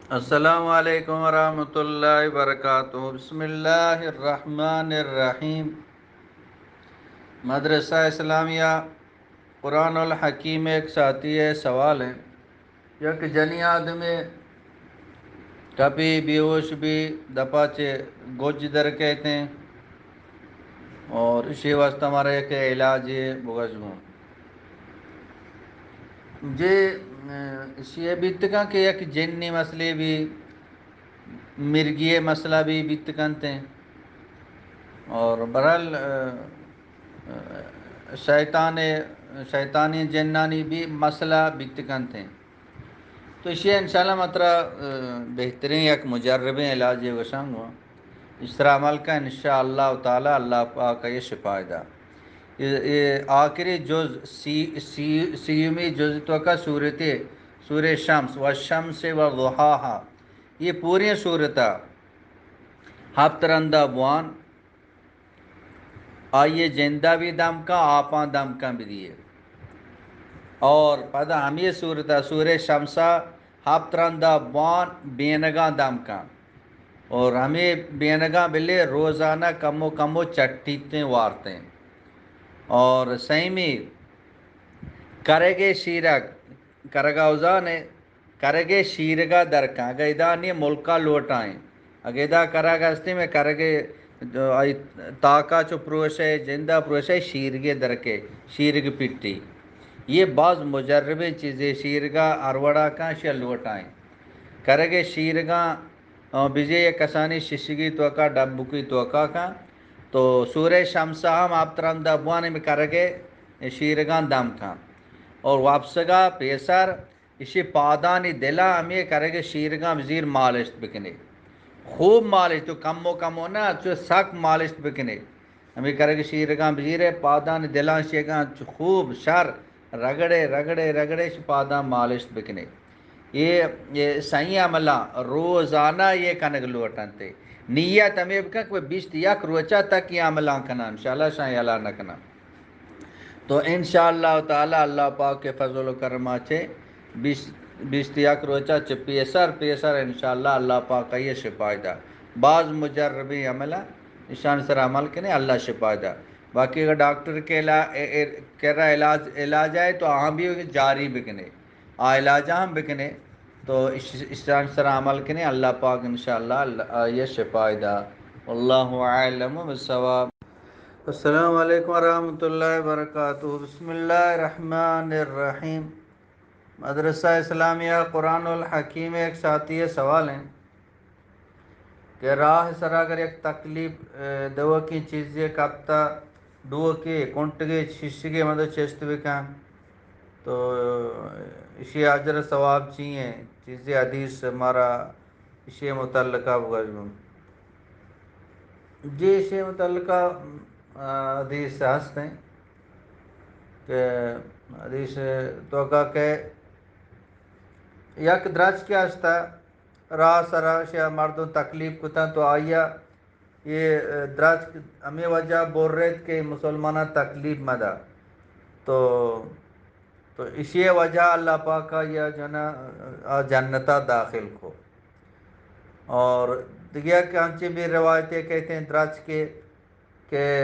السلام علیکم ورحمۃ اللہ وبرکاتہ۔ بسم اللہ الرحمن الرحیم۔ مدرسہ اسلامیہ قرآن الحکیم ایک ساتھی ہے سوال ہے۔ یک جنی آدمی کپی بیہوش بی، دپا چے گج در کہتے ہیں اور اسی واسطہ ہمارا یک علاج ہے بگش گوں۔ جی، اشی بیتگاں کہ یک جنی مسئلے بھی، مرگی مسئلہ بھی بیت کنت ہیں اور برحال، ا، ا، شیطان، شیطانی جنانی بھی مسئلہ بیت کنت ہیں۔ تو اشی انشاءاللہ مطلب، ا، بہترین یک مجربیں علاج ہے وشان گو۔ اس طرح عمل کا انشاءاللہ تعالی اللہ پاک یہ شفا دا۔ یہ، یہ آخری جز سی، سی، سیومی جز تو کا سورت، سورہ شمس، والشمس وضحاها۔ یہ پوری سورت ہفت رندا بوان، آئیے جندا بھی دم کا، آپاں دم کا بھی دیے۔ اور پدا ہمیں سورت سورہ شمسا ہفت رندا بوان بینگاں دم کا۔ اور ہمیں بینگاں بلے روزانہ کمو کمو چٹیتیں وارتیں۔ اور سیمی کرگے شیرگ، کرگا اوزانے، کرگے شیرگا درکاں۔ اگہ ادا نی ملکا لوٹائیں، اگہ ادا کرگ ہستی میں کرگے، آئی تاکا چو پروشے، جندا پروشے، شیرگے درکے، شیرگ پٹی۔ یہ باز مجربیں چیزے، شیرگا ہر وڑا کاں شیا لوٹائیں۔ کرگے شیرگاں، آ، بجے یک کسانی ششگی توکا، ڈبکی توکا کاں۔ تو سورہ شمسہ ہم آپ ترندا بوانے میں کرگے شیرگاں دم کاں۔ اور واپسگا پیسر اشی پادانی دلا ہمیں کرگے شیرگاں بزیر مالشت بکنے۔ خوب مالشت، تو کمو کمو نہ، چو سک مالشت بکنے۔ ہمیں کرگے شیرگاں بزیرے، پادانی دلاں شیگاں چو خوب شر رگڑے، رگڑے، رگڑے شی پاداں مالشت بکنے۔ یہ، یہ سائیں عملاں روزانہ یہ کنگ لوٹنتے۔ نیت ہمیں بکن کہ بیست یک روچہ تک یہ عملاں کناں، انشاءاللہ شاں یلا نہ کناں۔ تو انشاءاللہ تعالی اللہ پاک کے فضل و کرما چے بیست، بیست یک روچا چے پیسر، پیسر انشاءاللہ اللہ پاک یہ شفا دا۔ باز مجربیں عمل، اشان سر عمل کنے، اللہ شفا دا۔ باقی اگر ڈاکٹر کے علا-، اے-، اے-، کرا علاج، علاج ہے تو آہاں بھی جاری بکنے، آ علاج ہم بکنے۔ تو اش-، اشان سر عمل کنے، اللہ پاک انشاءاللہ اللہ، آ، یہ شفا دا۔ واللہ اعلم بالصواب۔ السلام علیکم ورحمۃ اللہ وبرکاتہ۔ بسم اللہ الرحمن الرحیم۔ مدرسہ اسلامیہ قرآن الحکیم ایک ساتھی ہے سوال ہیں کہ راہ سرا اگر یک تکلیف، اے، دوکی چیزے کپتا، ڈوکی، کنٹگے، ششگے مدد چست بکن، تو اشی اجر ثواب چی ہیں؟ چیزے حدیث مارا اشی متعلقہ بگوش بم۔ جی، اشی متعلقہ، آ، حدیث ہست ہیں کہ حدیث توکا کہ یک درچکے ہستا راہ سرا، شیا مردم تکلیف کتن تو آئیا یہ، آ، درچک ہمیں وجہ بور رہت کہ مسلمانہ تکلیف مدا۔ تو تو اشی وجہ اللہ پاکا یا جنا، آ، جنتا داخل کو۔ اور دیگہ کہ انچیں بھی روایتیں کہتے ہیں درچکے کہ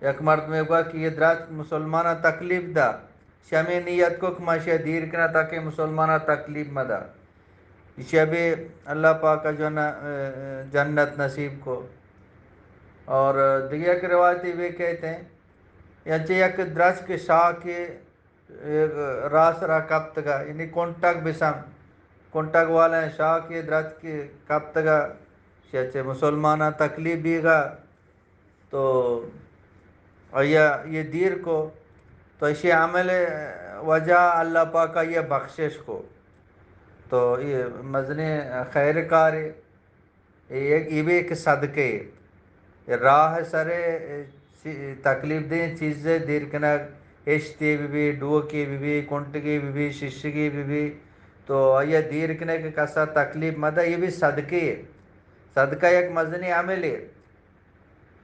یک مردمے گوا کہ یہ درچک مسلمانہ تکلیف دا، شمی نیت کو کہ ما شی دیر کنا تاکہ مسلمانہ تکلیف مدا۔ اشی بھی اللہ پاکا جنا، آ، آ، جنت نصیب کو۔ اور دیگہ یک روایتی بھی کہتے ہیں، یا چہ یک درچک شاکے، اے، راہ سرا کپتگا، یعنی کنٹگ بسم، کنٹگ والا شاکے درچک کپتگا، شیا چہ مسلماناں تکلیف بیگا، تو آیا یہ دیر کو، تو اشی عمل وجہ اللہ پاک آیا بخشش کو، تو یہ مزنیں خیر کارے۔ اے یک، اے بھی ایک صدقے۔ راہ سرے چی-، تکلیف دیں چیزے دیر کنگ، ہشتے بی بی، ڈوکے بی بی، کنٹگے بی بی، ششگے بی بی، تو آیا دیر کنگ کہ کسا تکلیف مدہ، یہ بھی صدقے۔ صدقہ یک مزنی عملے۔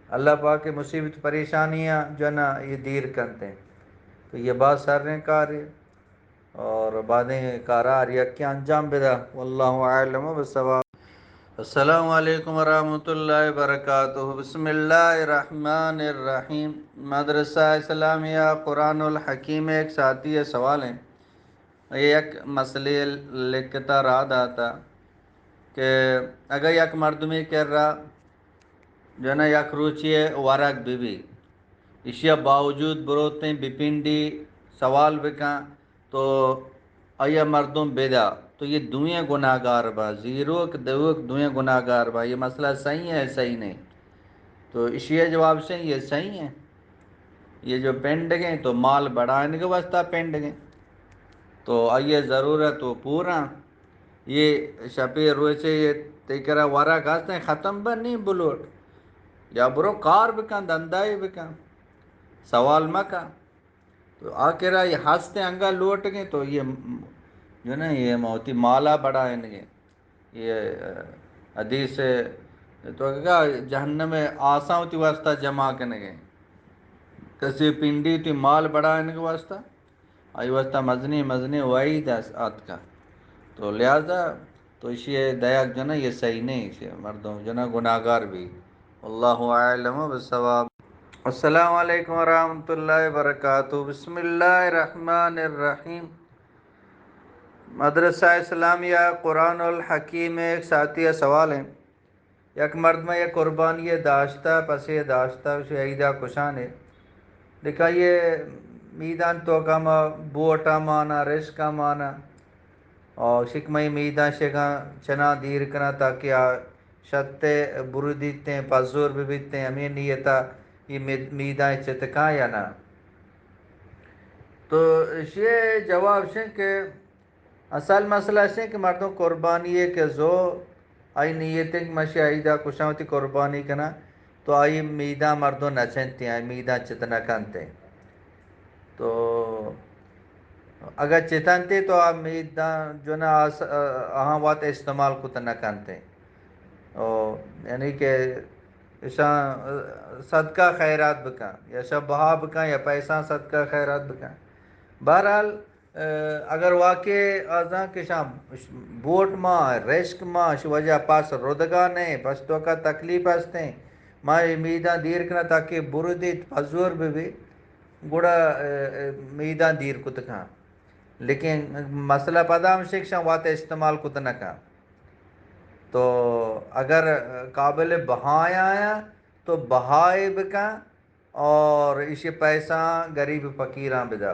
اللہ پاک مصیبت پریشانیاں جو نا یہ دیر کنتے۔ تو یہ بات سریں کارے۔ اور بعدیں کارا ہر یکے انجام بدا۔ واللہ اعلم بالصواب۔ السلام علیکم ورحمۃ اللہ وبرکاتہ۔ بسم اللہ الرحمن الرحیم۔ مدرسہ اسلامیہ قرآن الحکیم ایک ساتھی ہے سوال ہیں۔ یہ یک مسئلے لکھتا راہ داتا کہ اگر یک مردمی کر رہا جو نا یک روچی ورگ بی بی، ایشی باوجود بروتیں بپنڈی سوال بکن، تو آیا مردم بدا، تو یہ دوئیں گناہگار با، زیروک دوک دوئیں گناہگار با۔ یہ مسئلہ صحیح ہے، صحیح نہیں؟ تو ایشی جواب سے یہ صحیح ہے۔ یہ جو پنڈ گئے تو مال بڑھائیں کے واسطہ پنڈ گئے، تو آئیے ضرورت وہ پورا۔ یہ شپے روچے یہ تیکرا ورگ ہستیں ختم بہ نہیں بلوٹ، یا برو کار بکن، دندائی بکن، سوال مکن۔ تو آ کرا یہ ہستیں انگا لوٹ گئے تو یہ م-، جو نا یہ موتی مالا بڑا انگے۔ یہ حدیث تو اگا جہنم آساں وتی واسطہ جمع کنگے۔ کسی پنڈی تی مال بڑا انگے واسطہ، آئی واسطہ مزنی مزنی وعید آتکا۔ تو لہذا تو ایشی دایگ جنہ یہ صحیح نہیں، ایشی مردم جنہ گناہگار بھی۔ واللہ اعلم بالصواب۔ السلام علیکم ورحمۃ اللہ وبرکاتہ۔ بسم اللہ الرحمن الرحیم۔ مدرسہ اسلامیہ قرآن الحکیم ایک ساتھی سوال ہیں۔ یک مردمہ یک قربانی داشتہ، پسے داشتہ، اسے عیدہ کشانے۔ دیکھا یہ میدان تو کم بوٹا مانا، رشکا مانا۔ اور شکمئی میدان شگاں چنا دیر کنا تاکہ آ شتے برودیتیں، پزور ببیتیں، ہمیں نیتا یہ مید-، میدان چتکاں یا نا۔ تو یہ جواب شن کہ اصل مسئلہ اش کہ مردم قربانی ہے کہ زو آئی نیت ہے کہ مشی عیدا کشاں وتی قربانی کنا، تو آئی میدان مردم نچنتی، آئی میدان چت نکنتے۔ تو اگر چتنتے تو آ میدان جو نا آس-، آہاں وت استعمال کت نکنتے۔ او، یعنی کہ اشاں صدقہ خیرات بکن، یا اشاں بہا بکن، یا پیسہ صدقہ خیرات بکن۔ بہرحال، اگر واقعی آزاں کہ شام بوٹ ما، رشک ما، اش وجہ پاس ردگا نہیں، پس تو کا تکلیف ہستیں، ما امیداں دیر کنا تاکہ برو دیت، پزور بہ بی، گڑا، اے، اے، امیداں دیر کت کن۔ لیکن مسئلہ پدا ہمشہ کہ شام وات استعمال کت نہ کن۔ تو اگر قابل بہایا آیا تو بہائے بکن، اور ایشی پیسہ غریب فقیراں بدا۔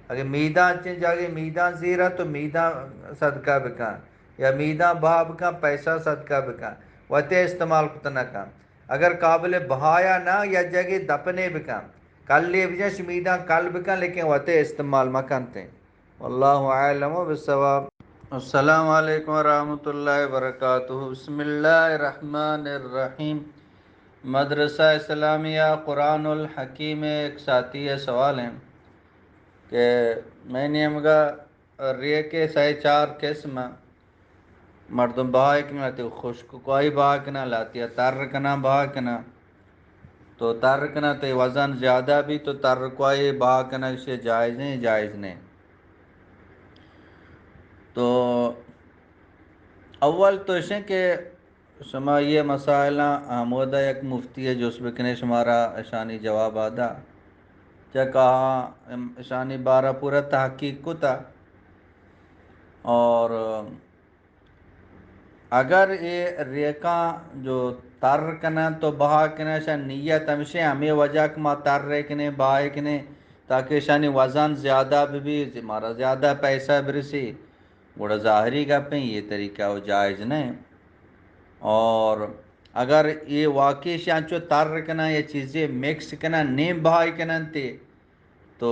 اگہ میدان چین جاگے میدان زیرا تو میدان صدقہ بکن، یا میدان بہا بکن، پیسہ صدقہ بکن، وتے استعمال کت نہ کن۔ اگر قابل بہایا نہ، یا جگہ دپنے بکن، کلے بجن، شی میدان کل بکن، لیکن وتے استعمال مکنتے۔ واللہ اعلم بالصواب۔ السلام علیکم ورحمۃ اللہ وبرکاتہ۔ بسم اللہ الرحمن الرحیم۔ مدرسہ اسلامیہ قرآن الحکیم ایک ساتھی سوال ہیں کہ میں نیمگا ریکے سہ چار قسم مردم بہا کناں، لاتی خشک کوائی بہا کناں، لاتی تر کناں بہا کناں۔ تو تر کناں تے وزن زیادہ بی تو تر کوائی بہا کناں، اسے جائز ہیں، جائز نہیں۔ تو اول تو اشیں کہ شما یہ مسائلاں ہمودا یک مفتی جست بکنے، شمارا اشانی جواب آدا۔ چہ کہا اشانی بارہ پورا تحقیق کتا۔ اور اگر اے ریکاں جو تر کنن تو بہا کنن، شا نیت ہمشیں ہمیں وجہ کہ ما تر کنیں، بہا کنیں، تاکہ شانی وزن زیادہ ببی، مارا زیادہ پیسہ برسی۔ گڑا ظاہری گپ ہیں، یہ طریقہ و جائز نہیں۔ اور اگر یہ واقعی شان چو تر کنن یا چیزیں مکس کنن، نیم بہائی کنن تے، تو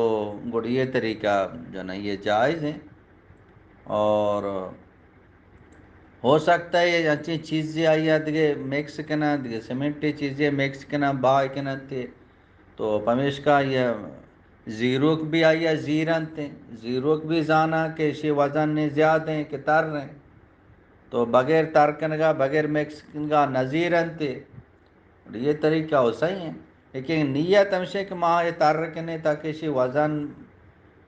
گڑا یہ طریقہ جو نا یہ جائز ہیں۔ اور ہو سکتا ہے یہ اچھی چیزیں آئی ہے، دیگه مکس کنن، دیگه سیمنٹی چیزیں مکس کنن، بہائی کنن تے، تو پمیشکا یہ زیروک بھی آئی زیرنت، زیروک بھی زانا کہ اشی وزن نے زیادہ ہیں کہ تر ہیں، تو بغیر تر کنگا، بغیر مکس کنگا نزیرنت۔ یہ طریقہ ہو صحیح ہیں، لیکن نیت ہمشہ کہ ما یہ تر کنے تاکہ اشی وزن،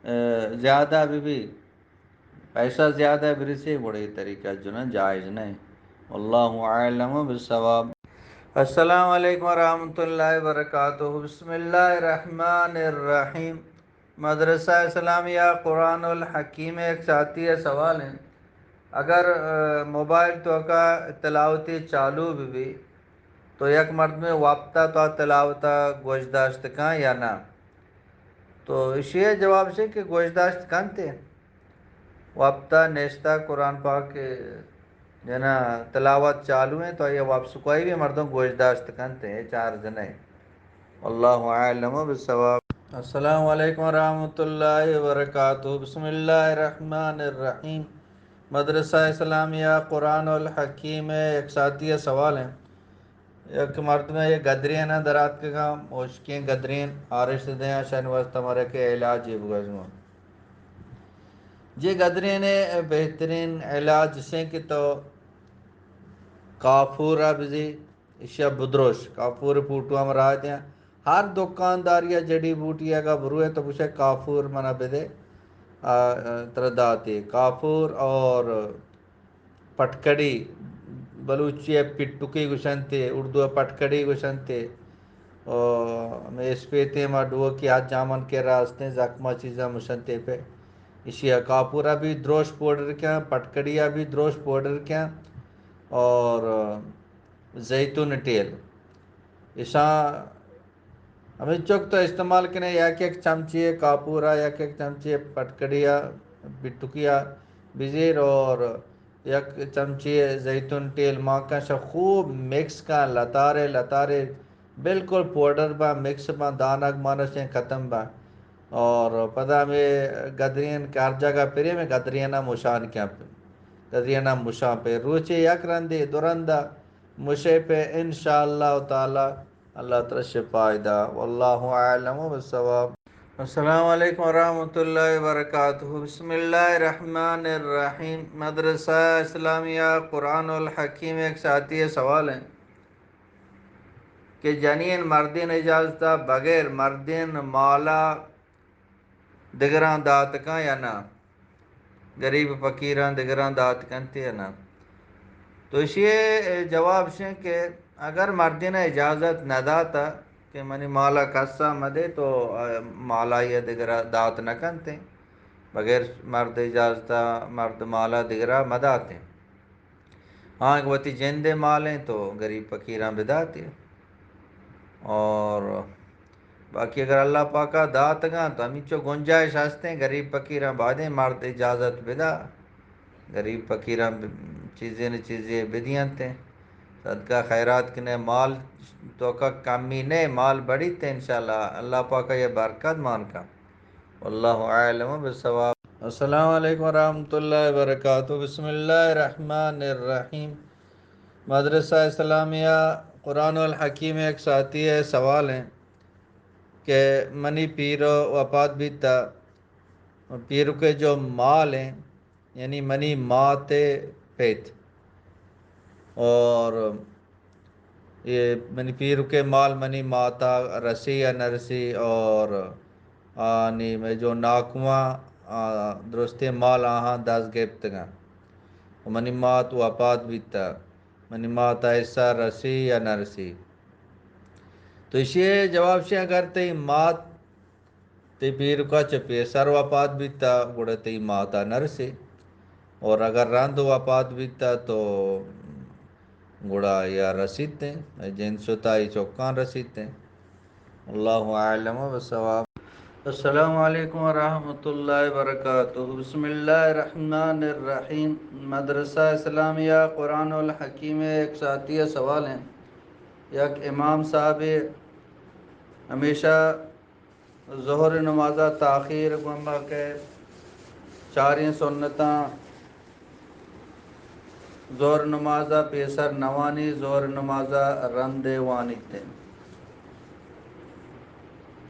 اے، زیادہ بھی بھی۔ پیسہ زیادہ برسی گڑا اے طریقہ جناں جائز نہ۔ واللہ اعلم بالصواب۔ السلام علیکم ورحمۃ اللہ وبرکاتہ۔ بسم اللہ الرحمن الرحیم۔ مدرسہ اسلامیہ قرآن الحکیم ءِ یک ساتھی ءِ سوال اِنت، اگر، آ، موبائل توکا تلاوتے چالو بہ بی تو یک مردمے وپتا تو تلاوتا گوش داشت کن یا نہ؟ تو اشی ءِ جواب اِش کہ گوش داشت کنتے۔ وپتا نشتہ قرآن پاک جنا تلاوت چالو اِنت تو آئی ءَ وپس کوئی بھی مردم گوش داشت کنتے، ہچ عرض نہ۔ واللہ اعلم بالصواب۔ السلام علیکم ورحمۃ اللہ وبرکاتہ۔ بسم اللہ الرحمن الرحیم۔ مدرسہ اسلامیہ قرآن الحکیم ءِ یک ساتھی ءِ سوال اِنت۔ یک مردمے یک گدرین ءَ دراتکگاں، مشکیں گدرین آرش دیاں، شن واسطہ مرے کہ علاج یے بگوزماں۔ جے گدرین ءِ بہترین علاج اِش اِنت کہ تو کافور ءَ بزی، اشیا بدروش، کافور پوٹو ہم راہ دیاں۔ ہر دکانداری یا جڑی بوٹی اگا بروے تو گوشے کافور منا بدے، آ، ترا داتے۔ کافور اور پٹکڑی، بلوچی ءَ پٹکی گوشنتے، اردو ءَ پٹکڑی گوشنتے۔ او ہمے اسپیتیں ما ڈوکی ہر جامن کہ راستیں زخمہ چیزاں مشنتے پہ۔ اشی ءَ کافور ءَ بھی دروش پوڈر کن، پٹکڑی ءَ بھی دروش پوڈر کن اور زیتون تیل۔ اشاں ہمینچک تو استعمال کنے، یک یک چمچی کافور ءَ، یک یک چمچی پٹکڑی ءَ، پٹکی ءَ بزیر اور یک چمچی زیتون تیل مان کن، شہ خوب مکس کن، لتارے لتارے بالکل پوڈر باں، مکس باں، دانگ مانشیں ختم باں۔ اور پدا ہمے گدرین کہ ہر جگہ پرے، ہمے گدرین ءَ مشان کن، گدرین ءَ مشان پہ روچے یک رندے دو رندا مشے پہ، انشاءاللہ تعالی اللہ ترا شفا دا۔ واللہ اعلم بالصواب۔ السلام علیکم ورحمۃ اللہ وبرکاتہ۔ بسم اللہ الرحمن الرحیم۔ مدرسہ اسلامیہ قرآن الحکیم ءِ یک ساتھی ءِ سوال اِنت کہ جنین مردین اجازت ءَ بغیر مردین مالا دگراں دات کن یا نہ؟ غریب فقیراں دگراں دات کنت یا نہ؟ تو اشی ءِ جواب اِش اِنت کہ اگر مردین ءَ اجازت نہ داتا کہ منی مالا کسا مدے تو، آ، مالا یا دگرا دات نہ کنت، بغیر مرد اجازت ءَ مرد مالا دگرا مدات۔ ہاں، اگہ وتی جند ءِ مال اِنت تو غریب فقیراں بداتے۔ اور باقی اگر اللہ پاکا داتگاں تو ہمینچو گنجائش ہستیں، غریب فقیراں بائدیں مرد اجازت بدا، غریب فقیراں ب-، چیزے نہ چیزے بدینت۔ صدقہ خیرات کنے، مال توکا کمی نہ، مال بڑیت انشاءاللہ، اللہ پاکا یہ برکت مان کن۔ واللہ اعلم بالصواب۔ السلام علیکم ورحمۃ اللہ وبرکاتہ۔ بسم اللہ الرحمن الرحیم۔ مدرسہ اسلامیہ قرآن الحکیم ءِ یک ساتھی ءِ سوال اِنت کہ منی پیر وفات بیتا، پیر کے جو مال اِنت، یعنی منی مات ءِ پت، اور یہ منی پیرک ءِ مال منی ماتا رسی یا نہ رسی، اور آنی مئے جو ناکواں، آ، درستیں مال آہاں دست گپتگاں۔ و منی مات وفات بیتا، منی ماتا حصہ رسی یا نہ رسی؟ تو اشی جواب شے، اگر تئی مات تئی پیرکا چہ پیسر وفات بیتا، گڑا تئی ماتا نرسے۔ اور اگر رند وفات بیتا تو گڑا یا رسیت ایں، جند شتا ای چکاں رسیت ایں۔ اللہ اعلم بالصواب۔ السلام علیکم ورحمۃ اللہ وبرکاتہ۔ بسم اللہ الرحمن الرحیم۔ مدرسہ اسلامیہ قرآن الحکیم ءِ یک ساتھی ءِ سوال اِنت۔ یک امام صاحب ہمیشہ ظہر نمازا تاخیر گوما کہ چاریں سنتاں ظہر نمازا پیسر نوانی، ظہر نمازا رندے وانیت۔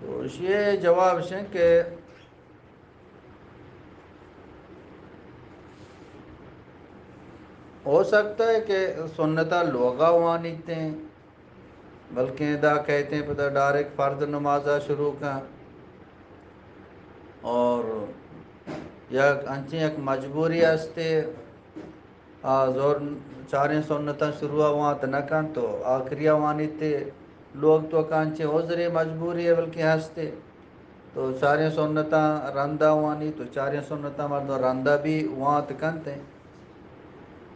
تو اشی جواب اِش اِنت کہ ہو سکتا ہے کہ سنتا لوگا وانیت ایں، بلکیں ادا کہتے ہیں پدا ڈائریکٹ فرض نمازا شروع کن۔ اور یک انچیں یک مجبوری ہستے، آ زور چاریں سنتاں شروع ءَ وانت نہ کنت تو آخری ءَ وانیت، لوگ توکا انچیں عذرے مجبوری ءَ بلکیں ہستے، تو چاریں سنتاں رندا وانیت، تو چاریں سنتاں مردم رندا بھی وانت کنت۔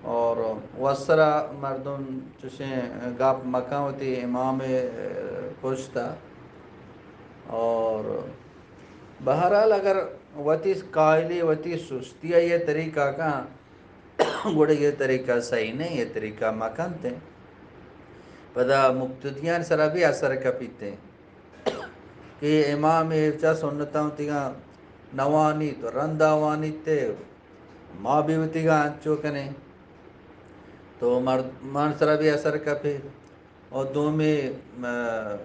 اور وسرا مردم چشیں گپ مکن وتی امام پشتا۔ اور بہرحال اگر وتی کاہلی، وتی سستی ءَ یہ طریقہ کن، گڑا یہ طریقہ صحیح نہیں، یہ طریقہ مکنت۔ پدا مقتدیان سرا بھی اثر کپیت کہ امام چا سنتاں وتیگا نوانی تو رندا وانیت، ما بھی وتیگا انچو کنیں تو مرد-، من سرا بھی اثر کپے۔ اور دومی، م-،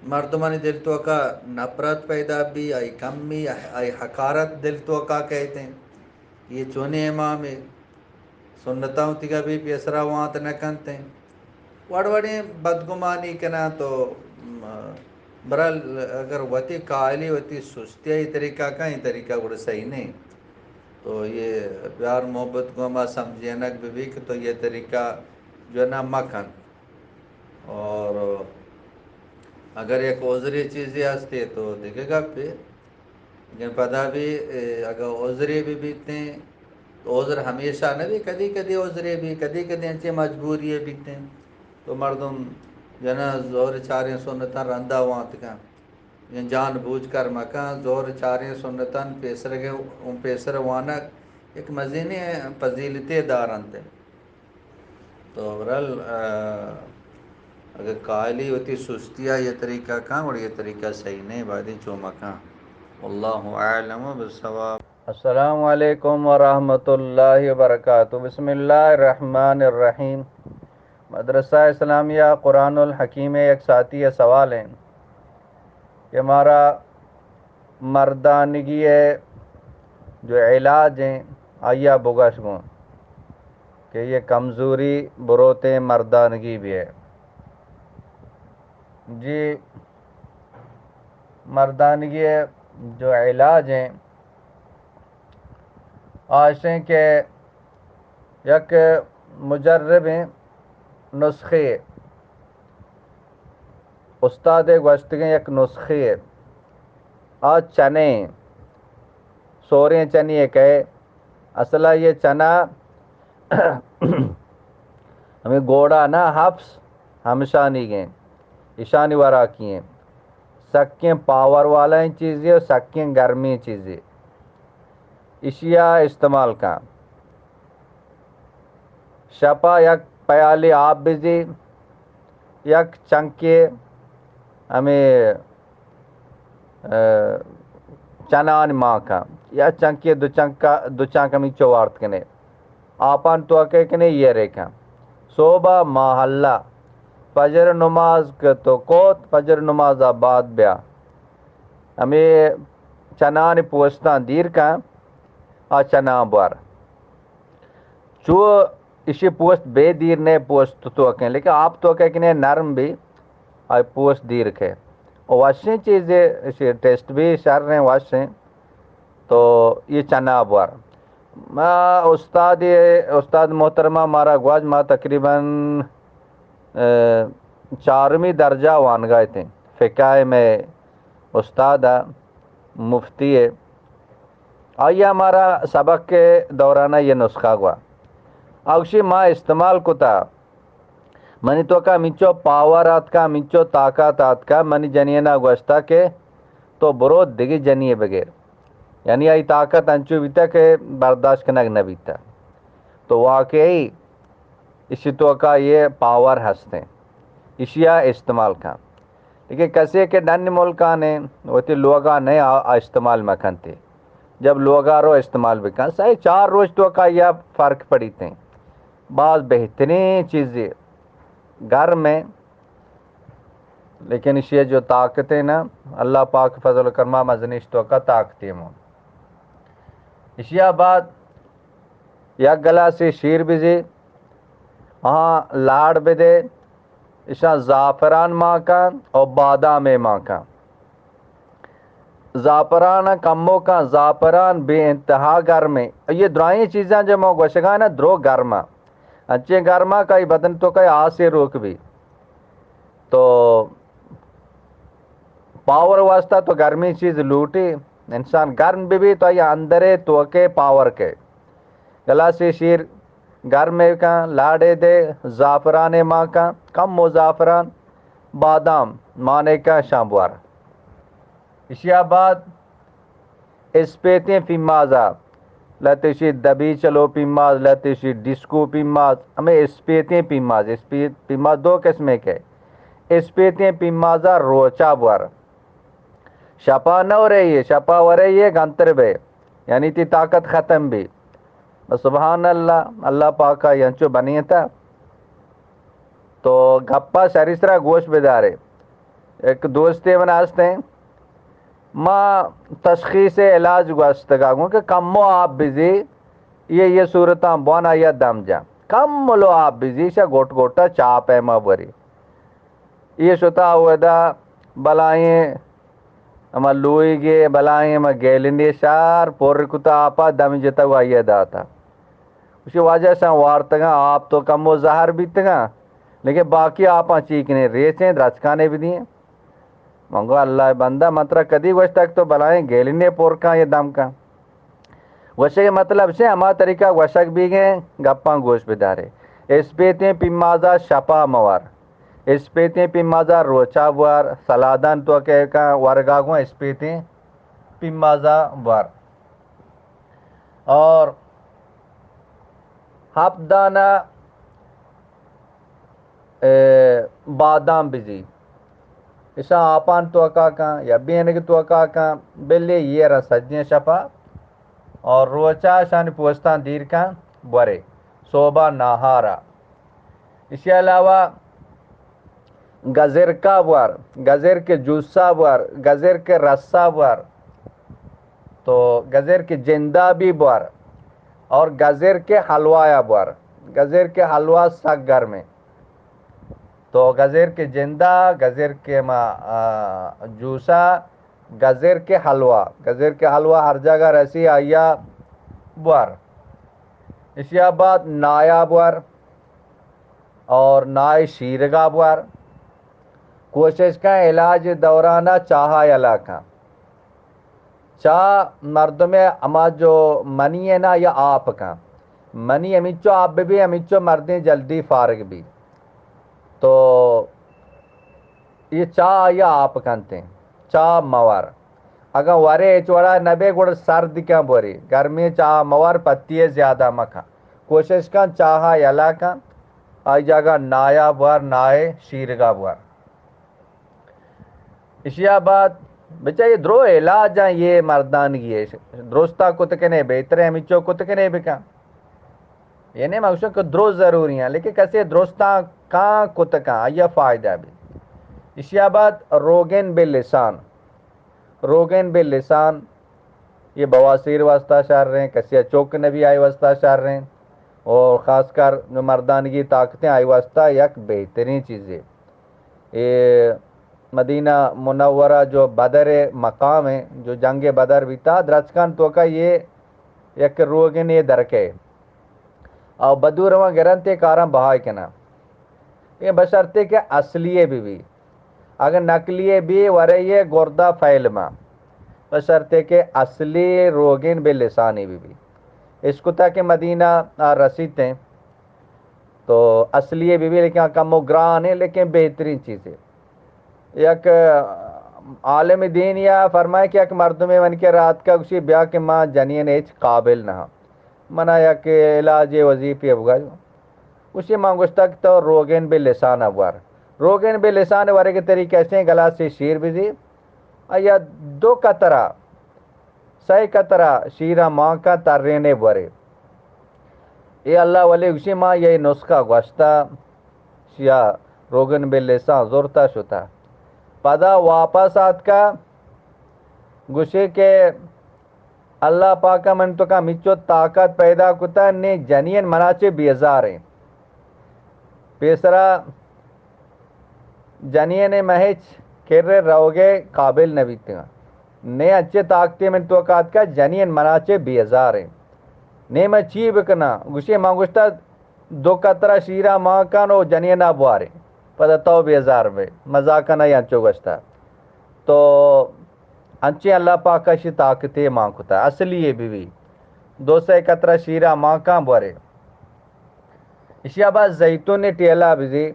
مردمانی دل توکا نفرت پیدا بی، آئی کمی، آئی حقارت دل توکا کہتے ہیں۔ یہ چونیں امامے سنتاں وتیگا بھی پیسرا وانت نہ کنتے ہیں۔ وڑ وڑیں بدگمانی کناں تو، م-، برال اگر وتی کاہلی، وتی سستی ای طریقہ کا، یہ طریقہ گڑا صحیح نہیں۔ تو یہ پیار محبت کو ہما سمجھینک بہ بی کہ تو یہ طریقہ جو ہے نا مکن۔ اور اگر یک عذری چیزی ہستی تو دیگہ گپے۔ لیکن پدا بھی، اے، اگر عذری بھی بیتیں تو عذر ہمیشہ نہ بھی، کدی کدی عذری بھی، کدی کدی انچے مجبوری بیتیں تو مردم جنا زور چاریں سنتاں رندا وانت کن۔ یا جان بوجھ کر مکن، زور چاریں سنتاں پیسرگ، پیسر وانگ یک مزینیں فضیلتے دارنت۔ تو برال، آ، اگر کاہلی وتی سستی ءَ یہ طریقہ کن، گڑا یہ طریقہ صحیح نہیں، باید چو مکن۔ واللہ اعلم بالصواب۔ السلام علیکم ورحمۃ اللہ وبرکاتہ۔ بسم اللہ الرحمن الرحیم۔ مدرسہ اسلامیہ قرآن الحکیم یک ساتھی سوال ہیں کہ مارا مردانگی ءِ جو علاج ہیں، آئی ءَ بگش گوں کہ یہ کمزوری بروتیں مردانگی بھی ہے۔ جی، مردانگی ءِ جو علاج ہیں، آشیں کہ یک مجربیں نسخے، استاد ءِ گوشتگیں یک نسخے، آ چنیں سوریں چنی ءَ کئے، اصلا یہ چنا ہمیں گوڑا نہ، حبس ہمشانی گیں، ایشانی وراکی ہیں۔ سکیں پاور والا چیزے اور سکیں گرمی چیزے۔ ایشیا استعمال کن۔ شپا یک پیالی آپ بزی، یک چنکے ہمیں، اه، چنان مان کن، یا چنکے دو چنکا، دو چنک ہمیں چوارت کنے، آپان تو کے کنے یہ رے کن۔ صوبہ ماحلہ فجر نماز کہ تو کوت، فجر نماز بعد بیا۔ ہمیں چنان پوستان دیر کن، آ چنان بور۔ چو ایشی پوست بے دیر نے پوست تو کن، لیکن آپ تو کے کنے نرم بھی، آئی پوست دیر کے۔ وشیں چیزے، ایشی ٹیسٹ بھی شر ہیں، وش ہیں۔ تو یہ چنا بور۔ ما استاد، استاد محترمہ مارا گواج، ما تقریباً، اه، چارمی درجہ وانگا تھے۔ فقہ میں استاد مفتی ہے۔ آئی ءَ مارا سبق ءِ دوران ءَ یہ نسخہ گوا۔ اوشی ما استعمال کتا۔ منی توکا منچو پاور آتکا، منچو طاقت آتکا، منی جنینا گوشتا کہ تو برو دگہ جنی بگیر۔ یعنی آئی طاقت انچو بیتا کہ برداشت کنگ نہ بیتا۔ تو واقعی ایشی توکا یہ پاور ہستیں۔ ایشیا استعمال کن۔ لیکن کسے کہ ڈن ملکانے، وتی لوگا نئے آ، آ استعمال مکنتے۔ جب لوگا رو استعمال بکن، سہ چار روچ توکا یا فرق پڑیتے۔ باز بہترین چیزے گرم ہے، لیکن ایشی جو طاقت ہے نا، اللہ پاک فضل و کرما مزنیش توکا طاقتے مو۔ ایشیا بعد یک گلاسی شیر بزی، آہاں لاڑ بدے، اشاں زعفران مان کن اور بادام مان کن۔ زعفران کمو کن، زعفران بے انتہا گرمیں۔ یہ درائیں چیزاں جو ما گوشگاں نا، درو گرما۔ انچیں گرما کہ بدن توکا آسے روک بی۔ تو پاور واسطہ تو گرمیں چیز لوٹی، انسان گرم بہ بی تو آئی اندرے توکے پاور کے۔ گلاسے شیر گرمے کن، لاڑے دے، زعفرانے مان کن، کمو زعفران، بادام مانے کن، شاں بوار۔ اشیا بعد اسپیتیں پیمازا، لہتے شی دبی چلو پیماز، لہتے شی ڈسکو پیماز، ہمے اسپیتیں پیماز، اسپیت پیماز دو قسمے کے۔ اسپیتیں پیمازا روچا بور۔ شپا نہ ورے یہ، شپا ورے یہ گنتر بے، یعنی تی طاقت ختم بی۔ بس سبحان اللہ، اللہ پاکا ینچو بنیتا۔ تو گپا شری سرا گوش بدارے۔ ایک دوستے من ہستیں، ما تشخیص علاج گوشتگا گوں کہ کمو آپ بزی، یہ، یہ صورتاں بوانا یا دم جا۔ کم ملو آپ بزی، شا گوٹ گوٹا چاپ ہے ما بری۔ یہ شتا اودا بلائیں ہما لوئیگے، بلائیں ہما گیلنے شار پر کتا آپا دم جتا و آئیے داتا۔ اسی واجہ شان وارتگاں، آپ تو کمو زہر بیتگاں، لیکن باقی آپاں چی کنے، ریچیں درچکانے بدیں۔ من گو اللہ بندہ، من ترا کدی گوشتگ تو بلائیں گیلنے پر کن یا دم کن؟ گوشگ مطلب چے؟ ہما طریقہ گوشگ بیگیں گپاں گوش بدارے۔ اسپیتیں پیمازا شپا موار۔ اسپیتیں پیمازا روچا بوار۔ سلادان تو کہ کن ورگا گوں اسپیتیں پیمازا بوار۔ اور ہپت دانہ اے، بادام بزی۔ اشاں آپان توکا کن یا بینگ توکا کن، بلے یہ را سجیں شپا اور روچا شانی پوستان دیر کن بورے، صوبہ ناہارا۔ اسی علاوہ گزرکا بور، گزر کے جوسا بور، گزر کے رسا بور، تو گزر کے جندا بھی بور اور گزر کے حلوایا بور۔ گزر کے حلوا سک گرمیں۔ تو گزر کے جندا، گزر کے ما، آ، جوسا، گزر کے حلوا، گزر کے حلوا ہر جگہ رسی آیا بور۔ اشیا بعد نایا بور اور نائے شیرگا بور۔ کوشش کن علاج دورانا چاہا یلا کن۔ چاہ مردم ہما جو منی ہے نا یا آپ کن۔ منی ہمیچو آپ بہ بی، ہمیچو مردیں جلدی فارغ بی۔ تو یہ چاہ یا آپ کنتے، چاہ موار۔ اگاں ورے ہچ وڑا نبے گڑا سرد کن بوری، گرمی چاہ موار، پتی زیادہ مکن۔ کوشش کن چاہا یلا کن، آئی جاگہ نایا بوار، نائے شیرگا بوار۔ اشیا بعد بچا یہ درو علاج ہیں، یہ مردانگی ہے۔ درستا کت کنے بہتر ہے، ہمیچو کت کنے بکن۔ یعنی مقصد کہ درو ضروری ہیں، لیکن کسے درستاں کاں کت کاں، آیا فائدہ بھی۔ اشیا بعد روگن بے لسان۔ روگن بے لسان، یہ بواسیر واسطہ شر ہیں، کسیا چوک نبی آئی واسطہ شر ہیں، اور خاص کر جو مردانگی طاقتیں آئی واسطہ یک بہترین چیزے۔ اے مدینہ منورہ جو بدر مقام ہے، جو جنگ بدر بیتا، درچکان توکا یہ یک روگن یہ درکے۔ او بدو رواں گرنتے کاراں بہائے کنا۔ یہ بشرطے کہ اصلیے بی بی۔ اگر نقلیے بی ورے یہ گردہ فیل ما۔ بشرطے کہ اصلی روگن بے لسانی بی بی۔ اس کو تاکہ مدینہ آ رسیتے۔ تو اصلی بی بی لیکن کم و گران ہے، لیکن بہترین چیز ہے۔ یک عالم دین یا فرمائے کہ یک مردمے من کے رات کا گوشی بیا کہ ما جنین ہچ قابل نہ۔ منا یک علاج وظیفی بگا۔ گوشی ما گوشتا کہ تو روگن بے لسان بوار۔ روگن بے لسان ورے کے طریقے سے گلاس سے شیر بزی۔ آیا دو قطرہ سئے قطرہ شیرا مان کن ترینے بورے۔ اے اللہ ولی گوشی ما یہ نسخہ گوشتا، شیا روگن بے لسان زورتا شتا۔ پدا واپس آتکا گوشی کہ اللہ پاکا من تو کا مچو طاقت پیدا کتا نے جنین منا چے بیزاریں۔ پیسرا جنین مہچ کرے روگے قابل نبیتگا۔ نے انچیں طاقتے من توکا اتکا، جنین منا چہ بیزاریں۔ نے من چی بکناں؟ گوشی، من گوشتا، دو قطرہ شیرا مان کن و جنینا بوارے۔ پدا تو بیزار بے۔ مزاقا نہ انچو گوشتا۔ تو انچیں اللہ پاکا اشی طاقتے مان کتا۔ اصلی بی بی۔ دو سئے قطرہ شیرا مان کن بوارے۔ اشیا بعد زیتون ٹیلا بزی۔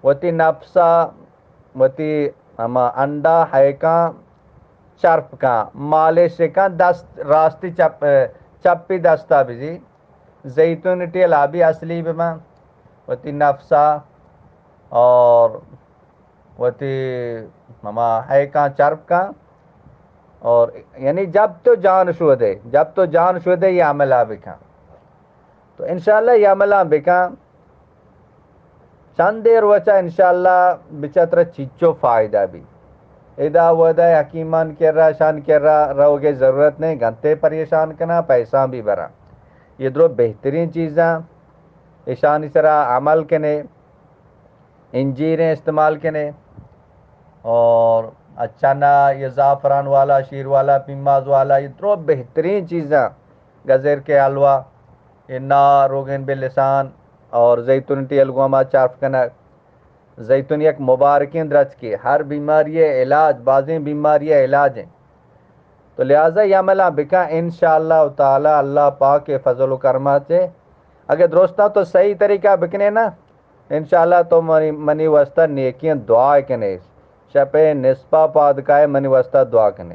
وتی نفسا، وتی ہما انڈا ہیکاں چرپ کن، مالش کن، دست راستی چپ، چپی دستا بزی۔ زیتون ٹیلا بی اصلی ببن، وتی نفسا اور وتی ہما ہیکاں چرپ کن۔ اور یعنی جب تو جان شودے، جب تو جان شودے یہ عملا بکن۔ تو انشاءاللہ یہ عملاں بکن۔ چندے روچا انشاءاللہ بچہ ترا چیچو فائدہ بی۔ ادا ودا حکیمان کرا، شان کرا روگے ضرورت نہیں، گنتے پریشان کنا، پیسہ بھی برا۔ یہ درو بہترین چیزاں، اشانی سرا عمل کنے، انجیریں استعمال کنے، اور چنا، یہ زعفران والا، شیر والا، پیماز والا، یہ درو بہترین چیزاں۔ گزر کے حلوہ، یہ نا روگن بے لسان، اور زیتون ٹیل گوما چرپ کنگ۔ زیتون یک مبارکیں درچکے، ہر بیماری علاج، بازیں بیماری علاج ہیں۔ تو لہذا یہ عملاں بکن، انشاءاللہ تعالی اللہ پاک کے فضل و کرما چے۔ اگر درستاں تو صحیح طریقہ بکنے نا، انشاءاللہ تو منی، منی واسطہ نیکیں دعا کنے۔ شپے نصفا پاد کائے منی واسطہ دعا کنے۔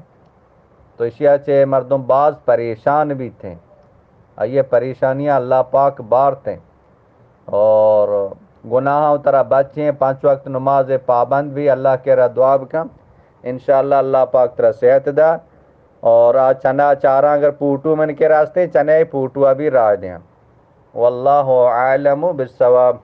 تو اشیا چے مردم باز پریشان بیتیں۔ آئیے پریشانیاں اللہ پاک بارتیں۔ اور گناہاں ترا بچیں، پانچ وقت نماز پابند بھی، اللہ کے را دعا بکن۔ انشاءاللہ اللہ پاک ترا صحت دا۔ اور آ چنا چاراں اگر پوٹو من کے راستے، چنے پوٹو ابھی راہ دیاں۔ واللہ اعلم بالصواب۔